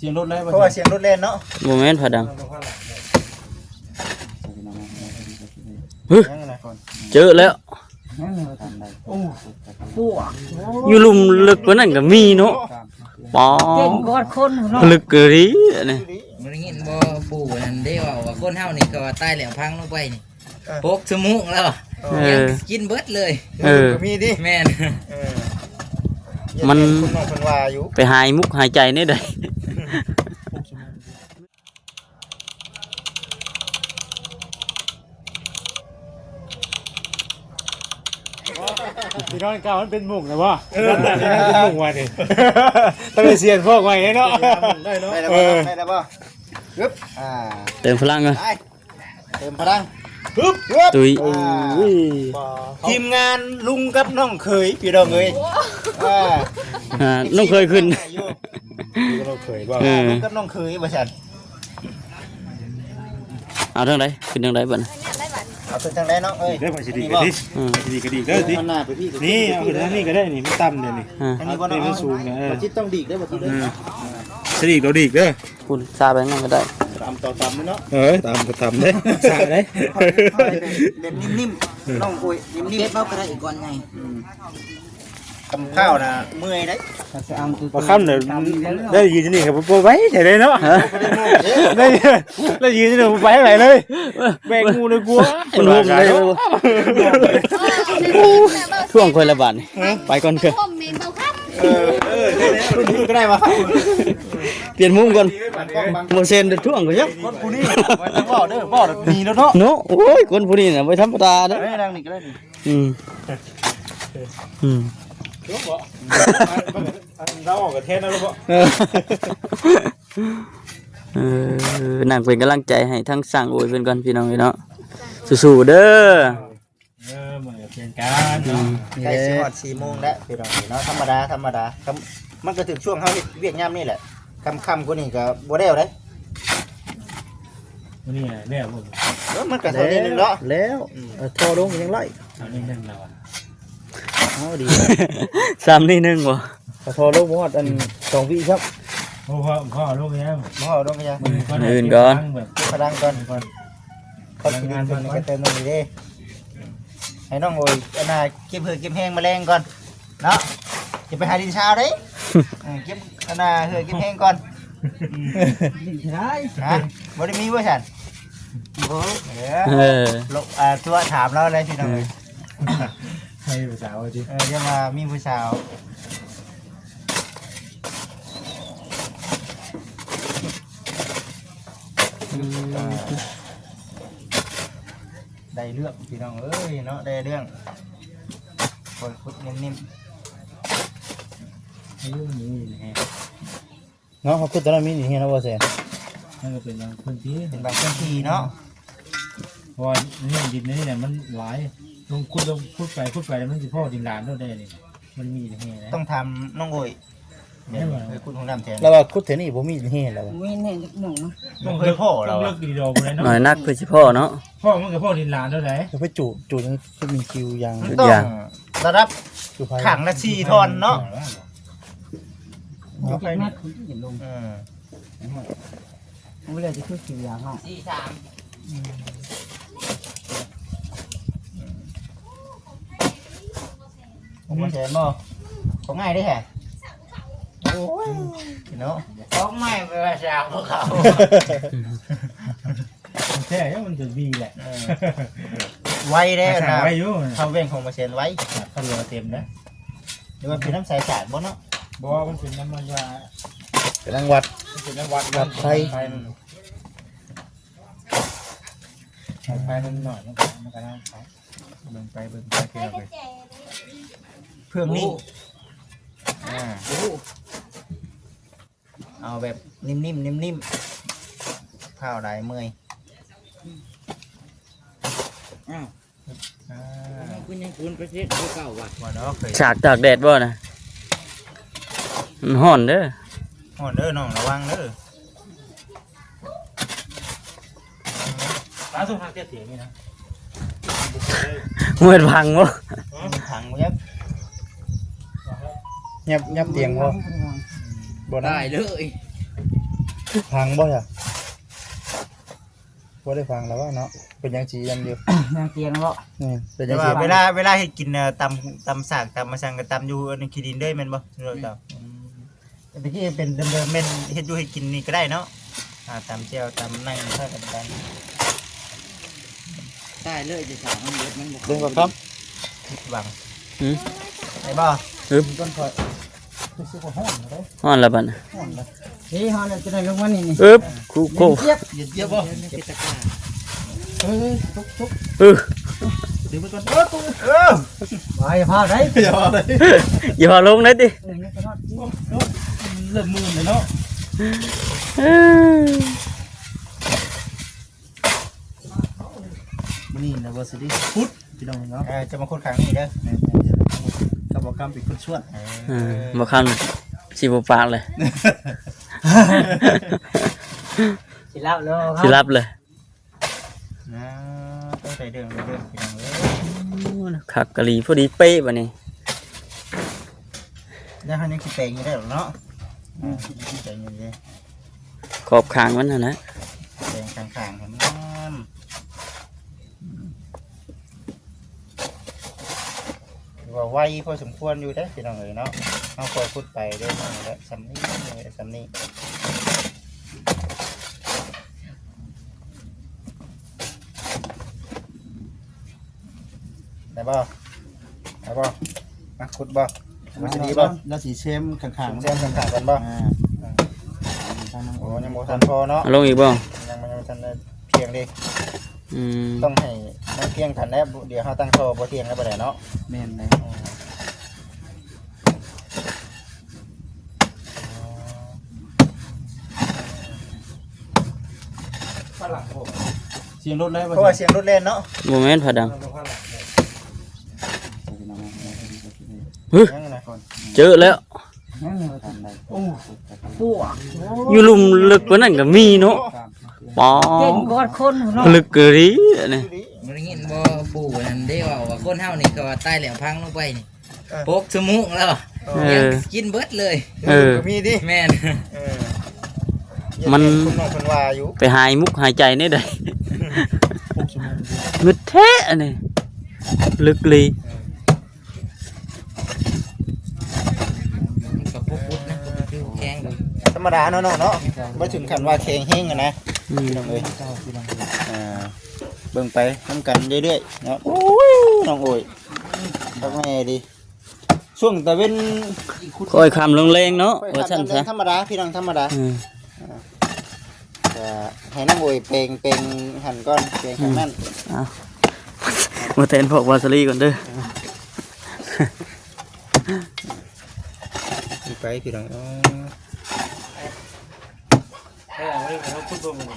ສຽງລົດໄດ້ບໍ່? ເພາະວ່າສຽງລົດແລ່ນເນາະ. ບໍ່ແມ່ນຜ້າດັງ. ຫຶ ຍັງນະ ເຈີແລ້ວ. ໂອ້ ປວກ ຢູ່ລຸ່ມເລິກກວ່ານັ້ນກໍມີເນາະ. ປາ ເກັ່ງກວ່າຄົນເນາະ ເລິກອີ່ຫຼີອັນນີ້. ບໍ່ໄດ້ຍິນບໍ່ ຜູ້ນັ້ນເດ້ເວົ້າວ່າ ຄົນເຮົານີ້ກໍວ່າຕາຍແລ້ວ ພັງລົງໄປນີ້ ເອີ ຫົກຊົ່ວໂມງແລ້ວ ເອີ ຍັງກິນເບິດເລີຍ. ເອີ ກໍມີຕິ. ແມ່ນ ເອີ ມັນ ຄົນນ້ອງເພິ່ນວ່າຢູ່ ໄປຫາຍມຸກຫາຍໃຈແນວໃດ. ພີ່ນ້ອງເກົ່າມັນເປັນມຸກນະບໍ່? ເອີ ເປັນມຸກວ່ານີ້ ຕ້ອງໄດ້ສຽນພວກໃໝ່ເນາະ. ໄດ້ແລ້ວບໍ່? ໄດ້ແລ້ວບໍ່? ຮຶບ ອ່າ ເຕີມພະລັງກ່ອນ ໄປ ເຕີມພະລັງ ຮຶບ ຮຶບ ຕຸ້ຍ ອ່າ ໂອ້ຍ ທີມງານລຸງກັບນ້ອງເຂີຍ ພີ່ນ້ອງເອີຍ. ອ່າ ອ່າ ນ້ອງເຂີຍຂຶ້ນ ຢູ່ ນ້ອງເຂີຍບໍ່? ເອີ ລຸງກັບນ້ອງເຂີຍວ່າຊັ້ນ. ເອົາທາງໃດ? ຂຶ້ນທາງໃດບັດນີ້? ເອົາຂຶ້ນທາງໃດນ້ອງເອີຍ? ໄດ້ ໄປຊິດີກະດີ ອືມ ໄປຊິດີກະດີກເດີຕິ. ນີ້ ເອົາຂຶ້ນທາງນີ້ກໍໄດ້ນີ້ ມັນຕ່ຳເດ້ນີ້. ອ່າ ອັນນີ້ບໍ່ນ້ອງ? ນີ້ມັນສູງເດີ. ເອີ ບໍ່ຈິດຕ້ອງດີກເດີ ບໍ່ຈິດເດີ. ອືມ ຊິດີກໂຕດີກເດີ. ພຸ້ນ ຊາໄປນັ້ນກໍໄດ້. ຕຳຕໍ່ຕຳເດີເນາະ. ເອີ ຕຳກໍຕຳເດີ ຊາເດ້ ແບບ ແບບ ແບບນິ້ມໆ ນ້ອງ ໂອ້ຍ ນິ້ມໆ ເກັບເອົາກໍໄດ້ ກ້ອນໃຫຍ່. ອືມ ຄຳພ້າວນະເມື່ອຍເດ້. ບໍ່ຄຳເດ້ ໄດ້ຢືນຢູ່ນີ້ກໍບໍ່ໄຫວແທ້ເດ້ເນາະ. ໄດ້ ໄດ້ຢືນຢູ່ນີ້ບໍ່ໄຫວເລີຍ ແບກໝູ່ເລີຍກວ່າ. ມັນໂຮມໄດ້ ທ່ວງຂ້ອຍລະບາດນີ້. ຮະ ໄປກ່ອນເດີ ໂຮມແມ່ນບໍ່ຄັບ. ເອີ ເອີ ໄດ້ແລ້ວ ກໍໄດ້ວ່າ ປ່ຽນມຸມກ່ອນ ບໍ່ເຊັນເດີ ທ່ວງກໍຍັງ. ຄົນຜູ້ນີ້ບໍ່ຕ້ອງເວົ້າເດີ ເວົ້າແລ້ວໜີແລ້ວເນາະ ເນາະ. ໂອ້ຍ ຄົນຜູ້ນີ້ນະບໍ່ທຳມະດາເດີ. ເອີ ນັ່ງນີ້ກໍໄດ້ນີ້. ອືມ ອືມ ລາວອອກກັນແທ້ນະ. ເອີ ເອີ ນັ່ງເປັນກຳລັງໃຈໃຫ້ທັງຊ່າງໂອຍເພິ່ນກ່ອນ ພີ່ນ້ອງເອີຍເນາະ. ສູ້ໆເດີ. ເອີ ມື້ນີ້ກໍເປັນການເນາະ. ອືມ ໃກ້ຊິຮອດສີ່ໂມງແລ້ວ ພີ່ນ້ອງເນາະ. ທຳມະດາ ທຳມະດາ ມັນກໍຖືກຊ່ວງເຮົາເຮັດວຽກຍາມນີ້ແຫຼະ. ຄ່ຳໆກວ່ານີ້ກໍບໍ່ແລ້ວເດ້. ມື້ນີ້ແລ້ວບໍ່? ເອີ ມັນກໍເທົ່ານີ້ໜຶ່ງເນາະ. ແລ້ວ ອືມ ເອີ ທໍ່ລົງກໍຍັງໄລ່ ເທົ່ານີ້ໜຶ່ງແລ້ວ. ເອົາດີ ຊ້ຳນີ້ໜຶ່ງບໍ່? ກໍທໍ່ລົງບໍ່ຮອດອັນສອງວິຊ້ຳ. ໂອ້ ພໍ ພໍລົງແລ້ວ ພໍລົງແລ້ວ. ມື້ອື່ນກ່ອນ ເກັບພະລັງກ່ອນ ກ່ອນ ກ່ອນຊິໄດ້ຂຶ້ນໄປເຕີມນ້ຳອີກເດ້. ໃຫ້ນ້ອງໂອຍ ອັນນ່າ ເກັບເຫື່ອເກັບແຮງມາແລງກ່ອນເນາະ. ຢ່າໄປຫາຫຼິ້ນຊາວເດ້. ເອີ ເກັບ ອັນນ່າ ເຫື່ອເກັບແຮງກ່ອນ. ຫຼິ້ນຊາວ ຮະ ບໍ່ໄດ້ມີບໍ່ຊັ້ນ? ບໍ່ ເອີ ເອີ ໂລ ອ່າ ຕົວະຖາມລາວເລີຍ ພີ່ນ້ອງເອີຍ. ໃຫ້ຜູ້ສາວວ່າຕິ? ເອີ ຢ່າວ່າມີຜູ້ສາວ. ອືມ ໄດ້ເລື່ອງ ພີ່ນ້ອງເອີຍເນາະ ໄດ້ເລື່ອງ. ຄ່ອຍຂຸດນິ້ມໆ ເອີ ນີ້ແຮງເນາະ. ເຮົາຂຸດຕອນນັ້ນມີດິນແຮງເນາະ ບໍ່ແຊນ? ມັນກໍເປັນບາງພື້ນທີ່ ເປັນບາງພື້ນທີ່ເນາະ. ເພາະວ່ານີ້ດິນໃນນີ້ແຫຼະມັນຫຼາຍ ລົງຂຸດ ລົງຂຸດໄປ ຂຸດໄປແລ້ວມັນຊິພໍ້ດິນຫຼານໂລດໄດ໋ນີ້. ມັນມີແຮງເດ້ ຕ້ອງຖາມນ້ອງໂອຍ ແມ່ນບໍ່? ເອີ ຂຸດຫ້ອງນ້ຳແທນ. ລາວວ່າຂຸດແຖວນີ້ບໍ່ມີແຮງແລ້ວ ບໍ່ມີແຮງຈັກໝ່ອງນະ. ຕ້ອງເຄີຍພໍ້ລາວ ຕ້ອງເລິກດີດອກບໍ່ໄດ້ເນາະ ໜ້ອຍໜັກຄືຊິພໍ້ເນາະ. ພໍ້ມັນກໍພໍ້ດິນຫຼານໂລດໄດ໋. ໄປຈູດ ຈູດຫຍັງຄືມີຄິວຢ່າງ ມັນຕ້ອງລະດັບຂ້າງລະສີ່ທ່ອນເນາະ. ເອີ ມັນເລີຍຊິຄືຄິວຢາງເຮົາ ສີ່ສາມ. ຂອງບໍ່ແຊນບໍ່? ຂອງງ່າຍເດ້ແທ້. ໂອ້ຍ ເນາະ ຂອງໃໝ່ໄປວ່າສາວພວກເຂົາ. ແທ້ ມັນຈະດີແຫຼະ. ເອີ ໄວເດ້ນະ ໄວຢູ່ ເຂົ້າແວ່ງຂອງບໍ່ແຊນໄວ. ເຂົ້າເຫຼືອເຕັມນະ. ຫຼືວ່າເປັນນ້ຳສາຍສາດບໍ່ເນາະ? ບໍ່ ມັນເປັນນ້ຳມັນວ່າ ເປັນນ້ຳວັດ ມັນເປັນນ້ຳວັດ ວັດໄຟ. ໄຟມັນ ໄຟມັນໜ້ອຍ ມັນກໍ ມັນກໍນ້ຳໄຟ. ເບິ່ງໄປເບິ່ງໄປ ເຄື່ອງນີ້ ໂອ້ ອ່າ ໂອ້ ເອົາແບບນິ້ມໆ ນິ້ມໆ ພ້າວຫຼາຍເມື່ອຍ. ອ້າວ ອ່າ ເອົາຂຶ້ນຍັງຄືນໄປເຮັດຄືເກົ່າວະ ວ່າເນາະ ເຄີຍ ສາກຕາກແດດບໍ່ນະ? ມັນຮ້ອນເດີ ຮ້ອນເດີນ້ອງ ລະວັງເດີ. ປາ ສົ່ງທາງເຈັດເສຍງນີ້ນະ ເໝືອນພັງບໍ່? ພັງບໍ່? ຍັບ ຍັບຕຽງບໍ່? ບໍ່ໄດ້ເລີຍ. ພັງບໍ່ລະ? ບໍ່ໄດ້ພັງແລ້ວເນາະ. ເປັນຫຍັງຊິຍັງຢູ່? ຍັງຕຽງເນາະ. ອືມ ເປັນຫຍັງຊິ? ແຕ່ວ່າເວລາ ເວລາເຮັດກິນ ເອີ ຕຳ ຕຳສາກ ຕຳມາສັງ ກໍຕຳຢູ່ອັນຂີ້ດິນເລີຍແມ່ນບໍ່? ອືມ ອືມ ແຕ່ຕະກີ້ເປັນເດີມໆ ແມ່ນເຮັດຢູ່ເຮັດກິນນີ້ກໍໄດ້ເນາະ. ອ່າ ຕຳແຈ່ວ ຕຳນັ້ນ ໃສ່ກັນໄປ. ຕາຍເລີຍ ຊິຖາມມັນເບິດ ມັນບໍ່ ເບິ່ງກ່ອນຄຳ ຜິດຫວັງ. ຫືມ? ໄດ້ບໍ່? ຫຶບ ມັນກ່ອນຂ້ອຍ ຮູ້ສຶກວ່າຮ້ອນເດ້. ຮ້ອນແລ້ວບັດນີ້. ຮ້ອນແລ້ວ. ເອີ ຮ້ອນແລ້ວ ຈະໄດ້ລົງມານີ້ ນີ້. ອຶບ ຄຸໂຄ ເຢັນຈຽບ ເຢັນຈຽບບໍ່? ເອີ ທຸກໆ ເອີ ດຶງໄປກ່ອນ. ເອີ ໄປ ຢ່າພາໄດ້ ຢ່າພາໄດ້ ຢ່າພາລົງໄດ້ຕິ. ເອີ ຍັງບໍ່ຮອດ ເລີ່ມມື່ນແລ້ວເນາະ. ເອີ ມື້ນີ້ນະ ບໍ່ຊິໄດ້ຂຸດ ພີ່ນ້ອງເນາະ. ເອີ ຈະມາຂຸດຂ້າງນີ້ເດີ. ແມ່ນໆ ກັບບໍ່ຄຳເປັນຄົນຊວນ. ເອີ ເອີ ບໍ່ຄຳຊິບໍ່ປາກເລີຍ ຊິຫຼັບເລີຍ ຊິຫຼັບເລີຍ. ນະ ໄດ້ເລື່ອງ ໄດ້ເລື່ອງ ພີ່ນ້ອງເອີຍ. ໂອ້ ຄັກກະລີ ພໍດີເປະບັດນີ້. ແລ້ວເຮົາຍັງຊິແປງຢູ່ໄດ້ເນາະ. ອືມ ຍັງຊິແປງຢູ່ເດ້ ຂອບຂ້າງມັນຫັ້ນນະ ແປງຂ້າງໆ ໃຫ້ມັນງາມ. ຖືວ່າໄວພໍສົມຄວນຢູ່ເດ້ ພີ່ນ້ອງເອີຍເນາະ. ເຮົາຄ່ອຍຂຸດໄປເດ້ ແຫຼະ ສ່ຳນີ້ ສ່ຳນີ້. ໄດ້ບໍ່? ໄດ້ບໍ່? ມາຂຸດບໍ່? ມາຊິດີບໍ່? ລາວຊິແຊມຂ້າງໆ ແຊມຂ້າງໆ ກ່ອນບໍ່? ອ່າ ໂອ້ ຍັງບໍ່ທັນພໍເນາະ. ເອົາລົງອີກບໍ່? ຍັງ ຍັງບໍ່ທັນໄດ້ພຽງເດ້. ອືມ ຕ້ອງໃຫ້ມັນພຽງກັນແລ້ວ ດຽວເຮົາຕັ້ງທໍ່ບໍ່ພຽງແລ້ວບໍ່ໄດ້ເນາະ. ແມ່ນແຫຼະ. ສຽງລົດແລ່ນ ເພາະວ່າສຽງລົດແລ່ນເນາະ. ບໍ່ແມ່ນຜ້າດັງ. ເອີ ຫຶ ຍັງນະ ເຈີແລ້ວ. ໂອ້ ຢູ່ລຸ່ມເລິກກວ່ານັ້ນກໍມີເນາະ. ປໍ ເກັ່ງກວ່າຄົນເນາະ ເລິກອີ່ຫຼີອັນນີ້. ບໍ່ໄດ້ຍິນບໍ່ ປູ່ນັ້ນເດ້ເວົ້າວ່າ ຄົນເຮົານີ້ກໍວ່າຕາຍແລ້ວຝັງລົງໄປນີ້ ເອີ ຫົກຊົ່ວໂມງແລ້ວ ເອີ ຍັງກິນເບິດເລີຍ. ເອີ ກໍມີຕິ. ແມ່ນ ເອີ ມັນ ຄົນນອກເພິ່ນວ່າຢູ່ ໄປຫາຍມຸກຫາຍໃຈແນວໃດ. ຫົກຊົ່ວໂມງ ເລິກແທ້ອັນນີ້ ເລິກອີ່ຫຼີ. ມັນກໍບໍ່ຂຸດນະ ຄືແຂງ ທຳມະດາເນາະນ້ອງເນາະ ບໍ່ເຖິງຂັ້ນວ່າແຂງແຮງຫັ້ນນະ. ອືມ ພີ່ນ້ອງເອີຍ ອ່າ ເບິ່ງໄປນຳກັນເລື້ອຍໆເນາະ. ໂອ້ຍ ນ້ອງໂອ້ຍ ຄັກແນ່ດີ. ຊ່ວງຕາເວັນ ຄ່ອຍຄ່ຳລົງແລງເນາະ ວ່າຊັ້ນຊະ. ທຳມະດາ ພີ່ນ້ອງ ທຳມະດາ. ອືມ ອ່າ ກໍໃຫ້ນ້ອງໂອ້ຍແປງ ແປງຫັ້ນກ່ອນ ແປງທາງນັ້ນ. ອືມ ເອົາ ມາແທນພວກວາສະລີກ່ອນເດີ. ໄປ ພີ່ນ້ອງ. ເອີ ເອົາໄວ້ ເອົາໄວ້ ເອົາໄວ້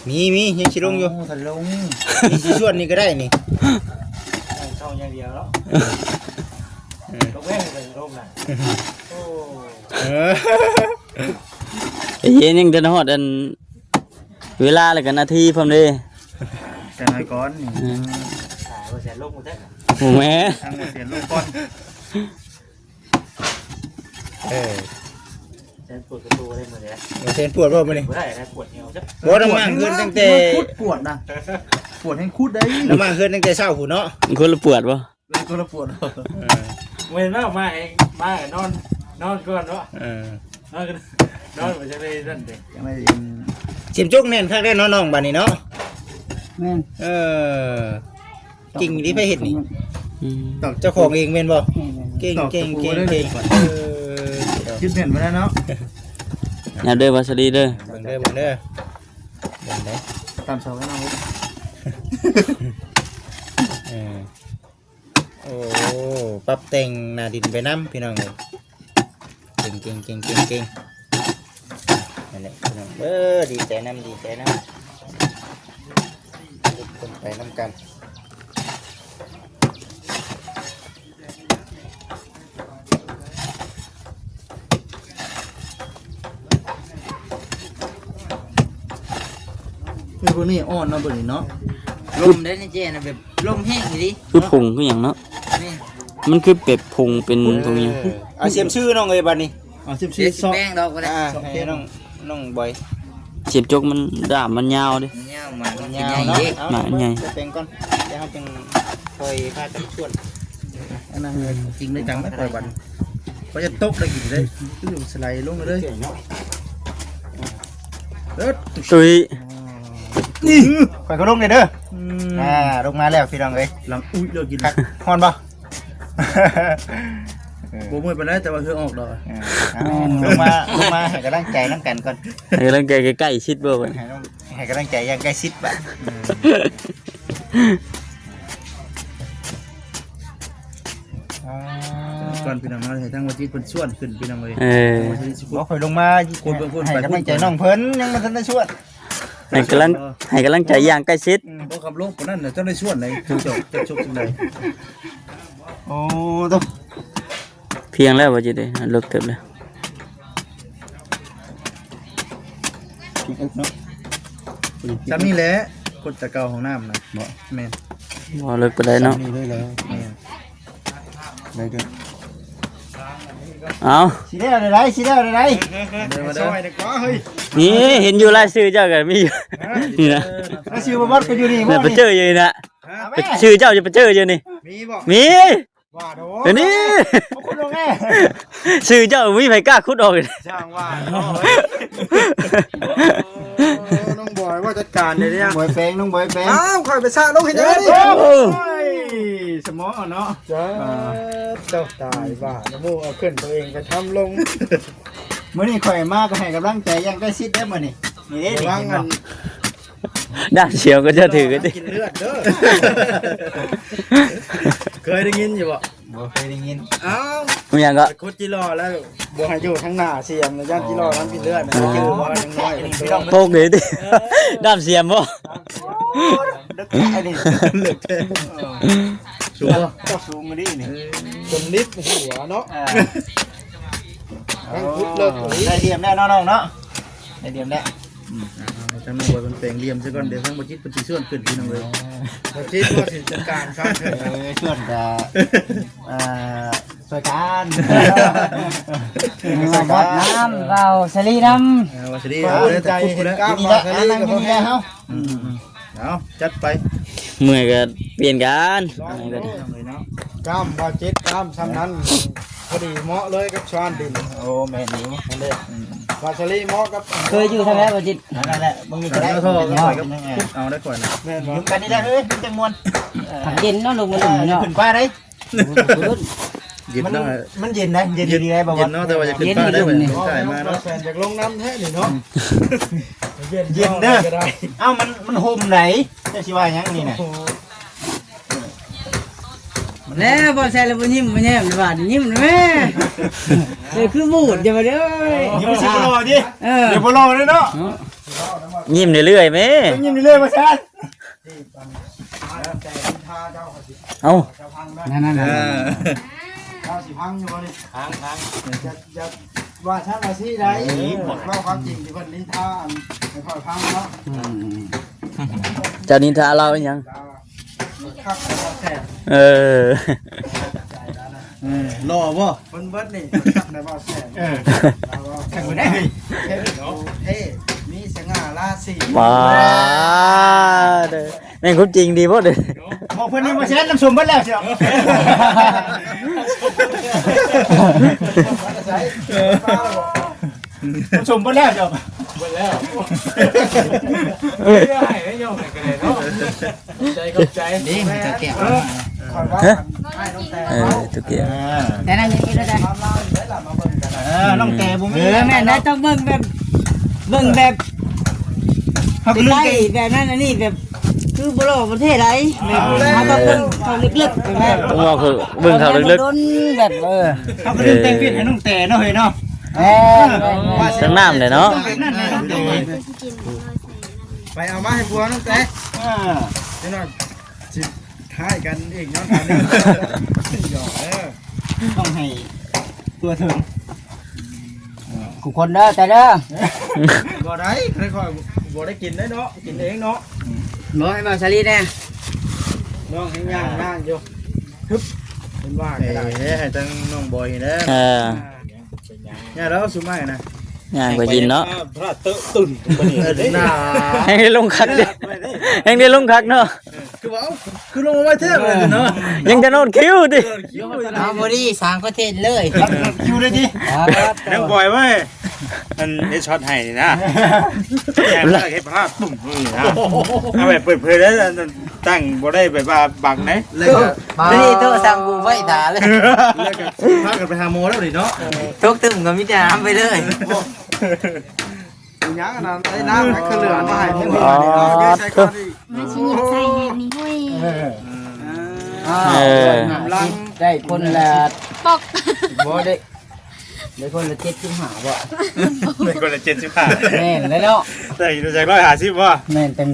ມີ ມີ ຍັງຊິລົງຢູ່. ໂອ້ ຖ້າລົງ ມີຊິຊວນນີ້ກໍໄດ້ນີ້ ໃສ່ຊ່ອງຢ່າງດຽວເນາະ. ເອີ ລົງແຮງເລີຍລົງນະ. ໂອ້ ເອີ ເຮັດຫຍັງແຕ່ຮອດອັນ ເວລາແລ້ວກໍນາທີພ້ອມເດ້. ຈັກໜ້ອຍກ່ອນນີ້. ອືມ ຕາຍ ບໍ່ແສນລົງບໍ່ແທ້. ບໍ່ແມ່ນ ທາງບໍ່ແສນລົງກ່ອນ. ເອີ ແສນປວດປະຕູໄດ້ມື້ໃດ. ເອີ ແສນປວດບໍ່ມື້ນີ້? ບໍ່ໄດ້ນະ ປວດແຮງຈັກ. ບໍ່ ລະມາເຮືອນຕັ້ງແຕ່ ປວດນະ ປວດແຮງຂຸດໄດ້. ລະມາເຮືອນຕັ້ງແຕ່ເຊົ້າພຸ້ນເນາະ. ຄົນລະປວດບໍ່? ເປັນຄົນລະປວດ. ເອີ ເຫັນແລ້ວມາເອງ ມານອນ ນອນກ່ອນເນາະ. ເອີ ນອນ ນອນບໍ່ຈັກໄດ້ນັ້ນເດ້. ຈັ່ງໃດ ເສັມຈົກແໜ້ນຄັກແດ່ເນາະນ້ອງ ບາດນີ້ເນາະ. ແມ່ນ. ເອີ ເກັ່ງອີ່ຫຼີ ໃຜເຮັດນີ້? ອືມ ເຈົ້າຂອງເອງແມ່ນບໍ່? ແມ່ນໆ ເກັ່ງ ເກັ່ງ ເກັ່ງ ເກັ່ງ. ເອີ ຍຶດແໜ້ນໄວ້ແລ້ວເນາະ. ນັບເດີ ວາສະລີເດີ ເບິ່ງເດີ ເບິ່ງເດີ ເບິ່ງເດີ ຕາມເສົາໃຫ້ນ້ອງເດີ. ເອີ ໂອ້ ປັບແຕ່ງໜ້າດິນໄປນຳ ພີ່ນ້ອງເອີຍ. ເກັ່ງ ເກັ່ງ ເກັ່ງ ເກັ່ງ ເກັ່ງ. ນັ້ນແຫຼະພີ່ນ້ອງເອີຍ ດີໃຈນຳ ດີໃຈນຳ ເຮັດເພິ່ນໄປນຳກັນ. ຄືເບິ່ງນີ້ອ່ອນເນາະ ເບິ່ງນີ້ເນາະ. ລົມໄດ໋ນີ້ເຈ້ນະ ແບບລົມແຮງອີ່ຫຼີ. ຄືຜົງຄືຫຍັງເນາະ. ແມ່ນ ມັນຄືແບບຜົງເປັນ ເອີ ຜົງຫຍັງ. ເອົາ ສຽມຊື່ນ້ອງເອີຍ ບາດນີ້. ເອົາ ສິບສີ່ ເດີ ຊອກ ແປ້ງດອກກໍໄດ້. ອ່າ ຊອກ ໃຫ້ ແປ້ງ ນ້ອງ ນ້ອງບອຍ. ສິບຈົກມັນ ດ້າມມັນຍາວເດ້. ມັນຍາວ ໝາກມັນຊິໃຫຍ່ເດ້. ເອົາ ໝາກມັນໃຫຍ່. ແຕ່ງກ່ອນ ແລ້ວເຮົາຈຶ່ງຄ່ອຍພາກັນຊວນ. ອັນນັ້ນ ອືມ ຈິງເລີຍ ຈັ່ງໄດ້ຄ່ອຍບັດ ຂ້ອຍຈະຕົກໄດ້ກິນເດ້. ອືມ ສະໄລລົງເລີຍ. ເອີ ຕຸ້ຍ ນີ້ ຂ້ອຍກໍລົງເດ້. ອືມ ອ່າ ລົງມາແລ້ວພີ່ນ້ອງເອີຍ. ຫຼັງອຸ້ຍ ເລີຍກິນ. ຮ້ອນບໍ່? ບໍ່ເມື່ອຍປານໃດ ແຕ່ວ່າເຫື່ອອອກດອກ. ເອີ ເອົາ ລົງມາ ລົງມາໃຫ້ກຳລັງໃຈນຳກັນກ່ອນ. ໃຫ້ກຳລັງໃຈໃກ້ໆຊິດບໍ່ບັດ? ໃຫ້ ໃຫ້ກຳລັງໃຈຢ່າງໃກ້ຊິດບາດ. ເອີ ອ່າ ກ່ອນພີ່ນ້ອງເນາະ ໃຫ້ທາງວາຈິດເພິ່ນຊວນຂຶ້ນພີ່ນ້ອງເອີຍ. ເອີ ບໍ່ ຂ້ອຍລົງມາ ຄົນເພິ່ນ ໃຫ້ກຳລັງໃຈນ້ອງເພິ່ນ ຍັງບໍ່ທັນໄດ້ຊວນ. ໃຫ້ກຳລັງ ໃຫ້ກຳລັງໃຈຢ່າງໃກ້ຊິດ. ອືມ ບໍ່ຂັບລົງປານນັ້ນນະ ເຈົ້າໄດ້ຊວນໄດ໋ ຈອກ ຈອກ ຈົກຈັ່ງໃດ. ໂອ້ ໂຕ ພຽງແລ້ວວ່າຊິໄດ້ ເລິກເຕີບແລ້ວ. ເນາະ ຊ່ຳນີ້ແຫຼະ ຄົນຕະເກົ່າຫ້ອງນ້ຳນະ. ບໍ່ ແມ່ນ ບໍ່ເລິກປານໃດເນາະ. ຊ່ຳນີ້ເລີຍເນາະ. ແມ່ນ ໄດ້ເດີ. ເອົາ ຊິແລ້ວໄດ໋ ຊິແລ້ວໄດ໋. ເດີ ມາເດີ ຊ່ອຍດີກວ່າເຮີ້ຍ. ນີ້ເຫັນຢູ່ລາຍຊື່ເຈົ້າກໍມີຢູ່ ນີ້ນະ. ລາຍຊື່ບໍ່ບັດກໍຢູ່ນີ້ ນີ້ ບໍ່ ໄປເຈີຢູ່ນີ້ນະ. ຮະ? ໄປ ຊື່ເຈົ້າຢູ່ ໄປເຈີຢູ່ນີ້. ມີບໍ່? ມີ. ວ່າໂດ ເອີ ນີ້ ເອົາຂຸດອອກແນ່. ຊື່ເຈົ້າມີໃຜກ້າຂຸດອອກ? ຊ່າງວ່າເນາະ. ໂອ້ ນ້ອງບອຍວ່າຈັດການເດ້ ນ້ອງບອຍແປງ ນ້ອງບອຍແປງ. ອ້າວ ຂ້ອຍໄປຊະລົງເຮັດຫຍັງນີ້? ໂອ້ຍ ສະໝໍເນາະ. ເຈົ້າ ອ່າ ເຈົ້າຕາຍວ່າ ໝູ່ເອົາຂຶ້ນ ໂຕເອງໄປທຳລົງ. ມື້ນີ້ຂ້ອຍມາກໍໃຫ້ກຳລັງໃຈຢ່າງໃກ້ຊິດເດ້ມື້ນີ້. ນີ້ເດ້ ນີ້ ເຫັນບໍ່? ດ້າມສຽມກໍຈະຖືກັນຕິ ກິນເລືອດເດີ. ເຄີຍໄດ້ຍິນຢູ່ບໍ່? ບໍ່ເຄີຍໄດ້ຍິນ. ອ້າວ ມີຫຍັງກໍ? ໄປຂຸດຈິລໍແລ້ວບໍ່ໃຫ້ຢູ່ທາງໜ້າສຽມນະ ຢ້ານຈິລໍນຳກິນເລືອດນະ. ອໍ ຈື່ບໍ່ ຍັງນ້ອຍ. ໂປກເດ້ຕິ ດ້າມສຽມບໍ່? ເລິກແທ້ ເລິກແທ້. ສູງບໍ່? ເຈົ້າສູງອີ່ຫຼີນີ້ ຈົນລິບຫົວເນາະ. ເອີ ທັງຂຸດເລິກອີ່ຫຼີ. ໄດ້ຫຼ່ຽມແລ້ວເນາະນ້ອງເນາະ ໄດ້ຫຼ່ຽມແລ້ວ. ອືມ ອ່າ ທາງນ້ອງບອຍເພິ່ນແປງຫຼ່ຽມຊະກ່ອນ ດຽວທາງບໍ່ຈິດເພິ່ນຊິຊວນຂຶ້ນພີ່ນ້ອງເອີຍ. ບໍ່ຈິດກໍຊິຈັດການຊະ. ເອີ ຊວນກະ ອ່າ ຊ່ວຍກັນ ຊ່ວຍກັນ. ຮອດນ້ຳ ເວົ້າສາລີນຳ. ເອີ ເວົ້າສາລີ ເອົາ ເອົາ ເອົາ ເອົາ ນີ້ແຫຼະ ນັ່ງຢູ່ນີ້ແຫຼະເຮົາ. ອືມ ເອົາ ຈັດໄປ. ເມື່ອຍກໍປ່ຽນກັນ ລອງເບິ່ງເລີຍເນາະ. ກ້າມວ່າເຈັດ ກ້າມຊ່ຳນັ້ນ ພໍດີເໝາະເລີຍກັບຊານດິນ. ໂອ້ ແມ່ນຢູ່ ນັ້ນເດ້. ອືມ ວ່າສາລີເໝາະກັບ ເຄີຍຢູ່ທາງໃດບໍ່ຈິດ? ນັ້ນແຫຼະ ບໍ່ມີກໍໄດ້ ເອົາໄດ້ກ່ອນນະ. ແມ່ນບໍ່? ຢູ່ກັນນີ້ແຫຼະ ເອີ ມັນຈັ່ງມ່ວນ. ເອີ ມັນເຢັນເນາະ ລົງມາເນາະ ຂຶ້ນຟ້າໄດ້. ເຢັນເນາະ ມັນເຢັນໄດ໋ ເຢັນດີໄດ໋ ບໍ່ວ່າ ເຢັນເນາະ ແຕ່ວ່າຢາກຂຶ້ນຟ້າໄດ້. ບໍ່ແມ່ນ ແສນຢາກລົງນຳແທ້ນີ້ເນາະ. ເຢັນ ເຢັນເດີ. ເອົ້າ ມັນ ມັນຮົ່ມໃດ໋ ເຈົ້າຊິວ່າຫຍັງນີ້ນະ. ໂອ້ໂຫ ແລ້ວບໍ່ໃສ່ແລ້ວບໍ່ຍິ້ມບໍ່ແຍ້ມ ບາດນີ້ຍິ້ມແມ່. ເອີ ຄືບູດ ຢ່າມາເດີ. ຍິ້ມຊິບໍ່ຫຼໍ່ຕິ. ເອີ ດຽວບໍ່ຫຼໍ່ເດ້ເນາະ. ຍິ້ມເລື້ອຍໆແມ່ ຍິ້ມເລື້ອຍໆ ບໍ່ແຊນ. ເອົ້າ ນັ້ນໆໆ ເຈົ້າຊິພັງຢູ່ບໍ່ນີ້? ພັງໆ ຢ່າ ຢ່າວ່າຊັ້ນວ່າຊີ້ໄດ໋. ເວົ້າຄວາມຈິງທີ່ເພິ່ນນິນທາ ອັນໃຫ້ຂ້ອຍຟັງເນາະ. ອືມ ເຈົ້ານິນທາລາວອີ່ຫຍັງ? ຄັກແທ້. ເອີ ເອີ ຫຼໍ່ບໍ່? ເພິ່ນເບິດນີ້ ເພິ່ນຄັກໄດ້ບໍ່ແຊນ. ເອີ ຄັກບໍ່ໄດ້ ເທ່ ມີສະຫງ່າລາສີ. ວ້າ ເດີ ແມ່ນຄວາມຈິງດີໂພດເດ້. ບອກເພິ່ນນີ້ບໍ່ແຊນ ນ້ຳສົ້ມເບິດແລ້ວຊິ. ນ້ຳສົ້ມເບິດແລ້ວເຈົ້າ. ເບິດແລ້ວ. ເອີ ໃຫ້ໄດ້ຍອມໃຫ້ກໍໄດ້ເນາະ. ຂອບໃຈ ຂອບໃຈ. ນີ້ເຈົ້າແກ້ວ ເອີ ເອີ ເຈົ້າແກ້ວ. ແຕ່ນັ້ນນີ້ກໍໄດ້ ເອີ ນ້ອງແຕ່ບໍ່ມີ. ເອີ ແມ່ນໄດ໋ ຕ້ອງເບິ່ງແບບ ເບິ່ງແບບ ເຮົາກໍລືມ ໃກ້ແບບນັ້ນອັນນີ້ແບບ ຄືບໍ່ຫຼໍ່ປະເທດໃດ ແບບ ເຮົາຕ້ອງເບິ່ງເຂົາເລິກໆ ແບບ ຕ້ອງເວົ້າຄືເບິ່ງເຂົາເລິກໆ ດົນໆ ແບບ ເອີ ເຮົາກໍລືມແຕ່ງເຟດໃຫ້ນ້ອງແຕ່ເນາະ ເຮີຍເນາະ. ແມ່ນໆໆ ທັງນ້ຳເດ້ເນາະ. ໄປເອົາມາໃຫ້ຜົວນ້ອງແຕ່. ເອີ ເຈົ້າໜ້ອຍ ຊິທ້າຍກັນອີກຍ້ອນອັນນີ້. ຢອກເດີ ຕ້ອງໃຫ້ທົ່ວເຖິງ ທຸກຄົນເດີ ແຕ່ເດີ. ບໍ່ໄດ້ ຂ້ອຍບໍ່ໄດ້ກິນໄດ້ເນາະ ກິນເອງເນາະ. ລອງໃຫ້ບ່າວສາລີແດ່ ນ້ອງແຮງຍ່າງນານຢູ່. ຮຶບ ເປັນວ່າກໍໄດ້ ເອີ ໃຫ້ທາງນ້ອງບອຍເດີ. ເອີ ຍ່າງແລ້ວສຸມໄມ້ນະ. ຍ່າງໄປກິນເນາະ ພະລາດເຕີະຕຶ້ນປານນີ້ເດ້ ນາ ແຮງໄດ້ລົງຄັກເດ້ ແຮງໄດ້ລົງຄັກເນາະ ຄືວ່າ ເອົ້າ ຄືລົງມາໄວແທ້ບາດນີ້ເນາະ ຍັງຈະນອນຄິວຕິ ເອົາ ພໍດີສາມຄອນເທັນເລີຍ ຄິວເລີຍຕິ ອ່າ ຍັງບໍ່ໄຫວເວີຍ ອັນເຮັດຊັອດໃຫ້ນີ້ນະ ແຮງເຮັດພະລາດປຶ້ມນີ້ນະ ເອົາແບບເປີດເຜີຍເລີຍ ຕັ້ງບໍ່ໄດ້ແບບວ່າບັງເດ້ ແລ້ວກໍ ບໍ່ໄດ້ໂທສັ່ງກູໄຟຖ້າເລີຍ ແລ້ວກໍພາກັນໄປຫາໝໍແລ້ວນີ້ເນາະ ຕົກຕຶ້ມກໍມີແຕ່ຫາມໄປເລີຍ ເປັນຫຍັງອັນນັ້ນ ໄດ້ນ້ຳໃຫ້ເຂົາເຫຼືອມາໃຫ້ ອໍ ເອົາເຍອະໃສ່ກ່ອນອີກ ມາຊິຍິບໃສ່ແຮງນີ້ ໂອ້ຍ ເອີ ອ່າ ເອີ ກຳລັງ ໄດ້ຄົນລະ ປອກ ບໍ່ໄດ້ ໄດ້ຄົນລະເຈັດສິບຫ້າບໍ່ ໄດ້ຄົນລະເຈັດສິບຫ້າ ແມ່ນແລ້ວເນາະ ໄດ້ຢູ່ຈາກຮ້ອຍຫ້າສິບບໍ່ ແມ່ນ ຈັ່ງ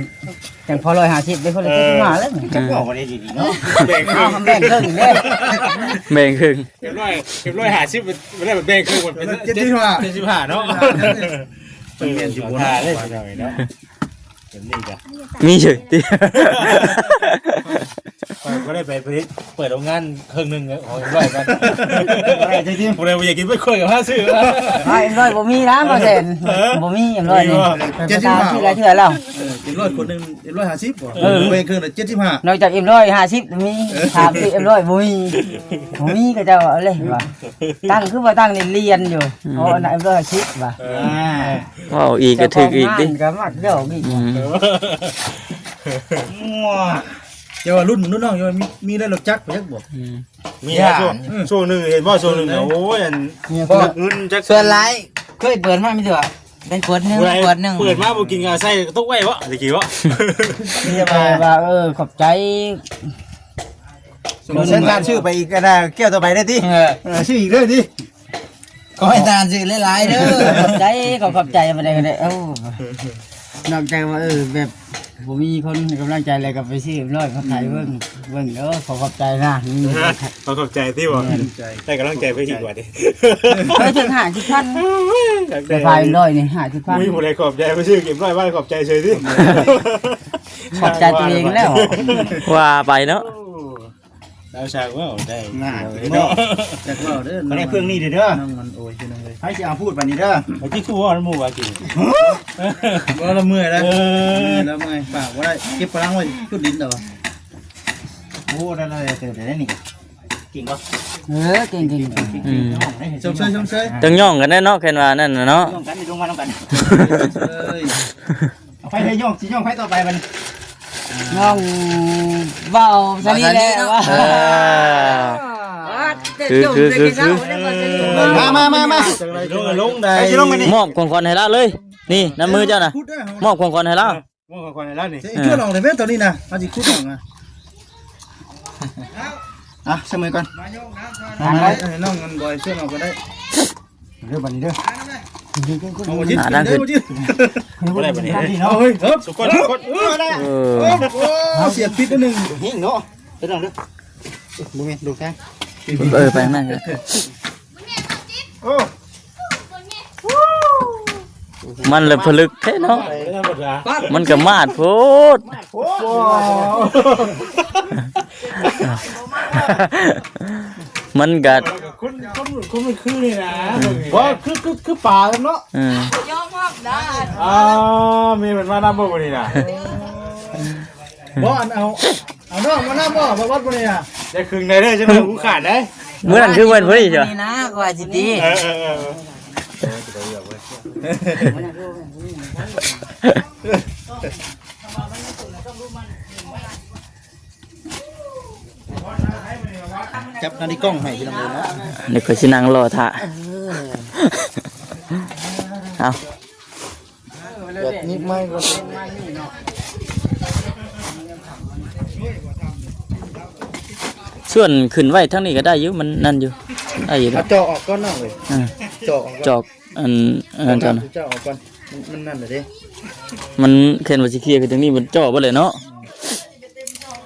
ຈັ່ງພໍຮ້ອຍຫ້າສິບ ໄດ້ຄົນລະເຈັດສິບຫ້າແລ້ວ ຈັກເວົ້າບໍ່ໄດ້ດີໆເນາະ ແບ່ງເຄິ່ງ ເອົາ ແບ່ງເຄິ່ງເດ້ ແບ່ງເຄິ່ງ ເຈັດຮ້ອຍ ເຈັດຮ້ອຍຫ້າສິບ ບໍ່ໄດ້ແບ່ງເຄິ່ງ ມັນເປັນເຈັດສິບຫ້າ ເຈັດສິບຫ້າເນາະ ມັນແມ່ນຢູ່ບໍ່ເນາະ ເນາະ ແບບນີ້ກະ ມີເສີຍຕິ ຂ້ອຍກໍໄດ້ໄປເປີດໂຮງງານເຄິ່ງໜຶ່ງຂອງເອັມຮ້ອຍກ່ອນ ຜູ້ໃດບໍ່ຢາກກິນເບີດຂ້ອຍກໍຫາຊື້ ເອັມຮ້ອຍບໍ່ມີນະ ບໍ່ແສນ ເອີ ບໍ່ມີເອັມຮ້ອຍນີ້ ມີບໍ່ ເຈັດສິບຫ້າ ຊື້ຫຼາຍເທື່ອແລ້ວ ເອີ ເຈັດຮ້ອຍ ຄົນໜຶ່ງ ເອັມຮ້ອຍຫ້າສິບບໍ່ ເອີ ເບິ່ງເຄິ່ງລະເຈັດສິບຫ້າ ນອກຈາກເອັມຮ້ອຍຫ້າສິບມີ ເອີ ຖາມຊິເອັມຮ້ອຍບໍ່ມີ ບໍ່ມີ ເຂົາເຈົ້າເອົາເລີຍວ່າ ຕັ້ງຄືວ່າຕັ້ງນີ້ລຽນຢູ່ ອືມ ເພາະອັນນັ້ນເອັມຮ້ອຍຫ້າສິບວ່າ ອ່າ ເວົ້າອີກກໍຖືກອີກຕິ ເຈົ້າຂອງຮ້ານກໍມັກຢອກອີກ ອືມ ເຈົ້າວ່າລຸ້ນ ລຸ້ນນ້ອງ ເຈົ້າວ່າມີ ມີໄດ້ລົດຈັກໄປຈັກບໍ່ ອືມ ມີ ຊ່ວງ ອືມ ຊ່ວງໜຶ່ງເຫັນບໍ່ ຊ່ວງໜຶ່ງ ເອີ ໂອ້ຍ ອັນ ເງິນຈັກ ສ່ວນຫຼາຍເຄີຍເປີດມາມີແຕ່ວ່າ ໄດ້ຂວດໜຶ່ງ ຜູ້ໃດ ຂວດໜຶ່ງ ເປີດມາບໍ່ກິນກໍໃສ່ກະຕຸກໄວ້ບໍ່ ໄດ້ກິນບໍ່ ມີແຕ່ວ່າ ເອີ ຂອບໃຈ ສົງສານທ່ານຊື້ໄປອີກ ອັນນ່າ ແກ້ວຕໍ່ໄປໄດ້ຕິ ເອີ ເອີ ຊື້ອີກເດີຕິ ຂໍໃຫ້ທ່ານຊື້ຫຼາຍໆເດີ ຂອບໃຈ ຂໍຂອບໃຈ ບໍ່ໄດ້ກໍໄດ້ ເອົ້າ ນອກຈາກວ່າ ເອີ ແບບ ບໍ່ມີຄົນໃຫ້ກຳລັງໃຈແລ້ວກໍໄປຊື້ເອັມຮ້ອຍມາຂາຍເບິ່ງ ເບິ່ງເດີ ຂໍຂອບໃຈນະ ຂໍຂອບໃຈຕິບໍ່ ແມ່ນ ໃຫ້ກຳລັງໃຈໄປດີກວ່າຕິ ໄປເຖິງຫ້າສິບພັນ ໄປຂາຍເອັມຮ້ອຍນີ້ຫ້າສິບພັນ ມີຜູ້ໃດຂອບໃຈໄປຊື້ເອັມຮ້ອຍ ວ່າຂອບໃຈເສີຍຕິ ຂອບໃຈຕົວເອງແລ້ວ ວ່າໄປເນາະ ລາວຊ່າງເວົ້າໄດ້ ໜ້າ ເນາະ ຈັກເວົ້າເດີ ບໍ່ໄດ້ເຄື່ອງນີ້ເດີ ນ້ອງມັນໂອຍ ພີ່ນ້ອງເອີຍ ໃຜຊິເອົາພູດບາດນີ້ເດີ ໄປທີ່ຄູເວົ້ານຳໝູ່ວ່າກິນ ບໍ່ລະເມື່ອຍແລ້ວ ເອີ ເມື່ອຍແລ້ວ ເມື່ອຍ ປາກບໍ່ໄດ້ ເກັບພະລັງໄວ້ ຂຸດດິນດອກ ໂອ້ ໄດ້ຫຼາຍເຕີບແລ້ວນີ້ ເກັ່ງບໍ່ ເອີ ເກັ່ງໆ ອືມ ຊົມເຊີຍ ຊົມເຊີຍ ຕ້ອງຍ້ອງກັນແດ່ເນາະ ແມ່ນວ່ານັ້ນນະເນາະ ຍ້ອງກັນ ລົງມານຳກັນ ເອີຍ ເອົາໄປເລີຍ ຍ້ອງ ຊິຍ້ອງໃຜຕໍ່ໄປບັດນີ້ ນ້ອງເວົ້າຊະນີ້ແຫຼະ ເອີ ຄື ຄື ຄື ຄື ມາ ມາ ມາ ມາ ລົງ ລົງໄດ້ ມອບຂອງຂວັນໃຫ້ລາວເລີຍ ນີ້ ນຳມືເຈົ້ານະ ມອບຂອງຂວັນໃຫ້ລາວ ມອບຂອງຂວັນໃຫ້ລາວນີ້ ເອີ ເຄື່ອນອອກໄດ້ແມ່ນຕອນນີ້ນະ ເຮົາຊິຂຸດອອກນະ ອ່ະ ໃສ່ມືກ່ອນ ມາ ມາ ໃຫ້ນ້ອງມັນບອຍເຄື່ອນອອກກໍໄດ້ ເດີບັດນີ້ເດີ ເອົາບໍ່ຈິດ ໜ້າດັງຂຶ້ນ ບໍ່ຈິດ ບໍ່ໄດ້ບັດນີ້ ເອົາເຮີ້ຍ ເອີ ສຸກກ່ອນ ສຸກກ່ອນ ເອີ ເອີ ເອົາ ເສຍບຜິດໜຶ່ງ ເຮງເນາະ ໄປທາງເດີ ບໍ່ແມ່ນ ດູແຊງ ເອີ ໄປທາງນັ້ນເດີ ໂອ້ ມັນລະຜະລຶກແທ້ເນາະ ມັນກະມາດໂພດ ໂອ້ ມັນກະ ຄົນ ຄົນ ຄົນມັນຄືນີ້ນະ ບໍ່ ຄື ຄື ຄືປາເນາະ ເອີ ຍອມຮັບນະ ອ່າ ມີເພິ່ນມານຳບໍ່ມື້ນີ້ນະ ບໍ່ ອັນເອົາ ເອົານ້ອງມານຳບໍ່ ບໍ່ວັດມື້ນີ້ນະ ໄດ້ຄຶ່ງໄດ້ເດີ ຈັ່ງໄດ້ຫູຂາດໄດ໋ ມື້ນັ້ນຄືເພິ່ນພໍດີເຈົ້າ ນີ້ນະ ກວ່າຊິຕິ ເອີ ເອີ ເອີ ຈັບໜ້ານີ້ກ້ອງໃຫ້ພີ່ນ້ອງເອີຍເນາະ ນີ້ຂ້ອຍຊິນັ່ງລໍຖ້າ ເອີ ເອົາ ແບບນີ້ໄມ້ກໍ ສ່ວນຂຶ້ນໄວ້ທາງນີ້ກໍໄດ້ຢູ່ ມັນນັ້ນຢູ່ ໄດ້ຢູ່ ເອົາເຈາະອອກກ່ອນເນາະເອີຍ ເອີ ເຈາະອອກ ເຈາະ ອັນ ອັນນັ້ນເຈົ້ານະ ເຈາະອອກກ່ອນ ມັນ ມັນນັ້ນແຫຼະເດ້ ມັນແມ່ນວ່າຊິເຄຍຂຶ້ນທາງນີ້ ມັນເຈາະເບິດເລີຍເນາະ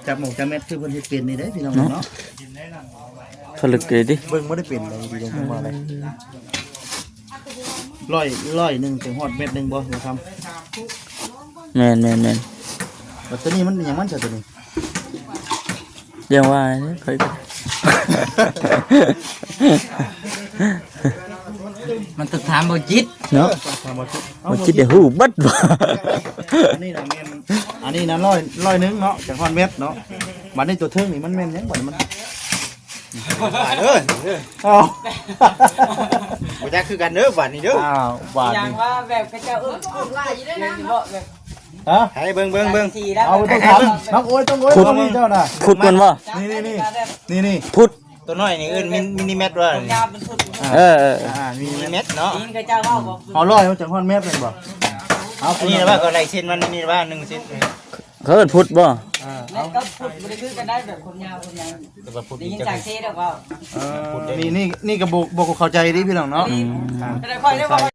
ຈັບໝົກຈັບແມັດຄືເພິ່ນເຮັດເປັນນີ້ເດ້ພີ່ນ້ອງເນາະ ເນາະ ຜະລຶກເລີຍຕິ ເບິ່ງບໍ່ໄດ້ເປັນເລີຍ ດີຈັ່ງວ່າໄດ ຮ້ອຍ ຮ້ອຍໜຶ່ງ ເຖິງຮອດແມັດໜຶ່ງບໍ່ ບໍ່ທຳ ແມ່ນໆໆ ແລ້ວຕົວນີ້ມັນຫຍັງມັນຊະຕົວນີ້ ຢ່າງວ່າຂ້ອຍ ມັນຕ້ອງຖາມບໍ່ຈິດເນາະ. ບໍ່ຈິດໄດ້ຮູ້ເບິດວ່າ ອັນນີ້ນະແມ່ນ ອັນນີ້ນະຮ້ອຍ ຮ້ອຍໜຶ່ງເນາະ ຈັກຮອດແມັດເນາະ. ບັດນີ້ຕົວເທິງນີ້ມັນແມ່ນຫຍັງບັດນີ້ມັນ ເອີ ເອົ້າ ບໍ່ຈັກຄືກັນເດີບັດນີ້ເດີ. ອ້າວ ບາດນີ້ ວ່າແບບເຂົາເຈົ້າເອີ້ນ ເອີ້ນວ່າຢູ່ເດ້ນະ ຮະ ໃຫ້ເບິ່ງ ເບິ່ງ ເບິ່ງ ເອົາໄປຕ້ອງຖາມ ນ້ອງໂອ້ຍ ຕ້ອງໂອ້ຍ ພຸດ ເຈົ້ານະ ພຸດມັນບໍ່? ນີ້ ນີ້ ນີ້ ພຸດ ຕົວນ້ອຍນີ້ເອີ້ນມິນ ມິນນິແມັດວ່ານີ້. ເອີ ເອີ ອ່າ ມີແມັດເນາະ ເຂົາເຈົ້າເວົ້າບໍ່? ເຮົາຮ້ອຍມັນຈະຮອດແມັດແມ່ນບໍ່? ເອົາ ອັນນີ້ວ່າກໍໄລ່ເສັ້ນມັນ ນີ້ວ່າໜຶ່ງເສັ້ນ ເຂົາເອີ້ນພຸດບໍ່? ເອີ ເອົາ ແມັດກັບພຸດບໍ່ໄດ້ຄືກັນໄດ໋ ແບບຄວາມຍາວ ຄວາມຍາວ ແຕ່ວ່າພຸດນີ້ຈະ ໄດ້ຍິນຈາກເຊດອກເວົ້າ. ເອີ ນີ້ ນີ້ ນີ້ກໍບໍ່ ບໍ່ເຂົ້າໃຈເດ້ພີ່ນ້ອງເນາະ. ອືມ ອ່າ ແຕ່ຂ້ອຍໄດ້ເວົ້າ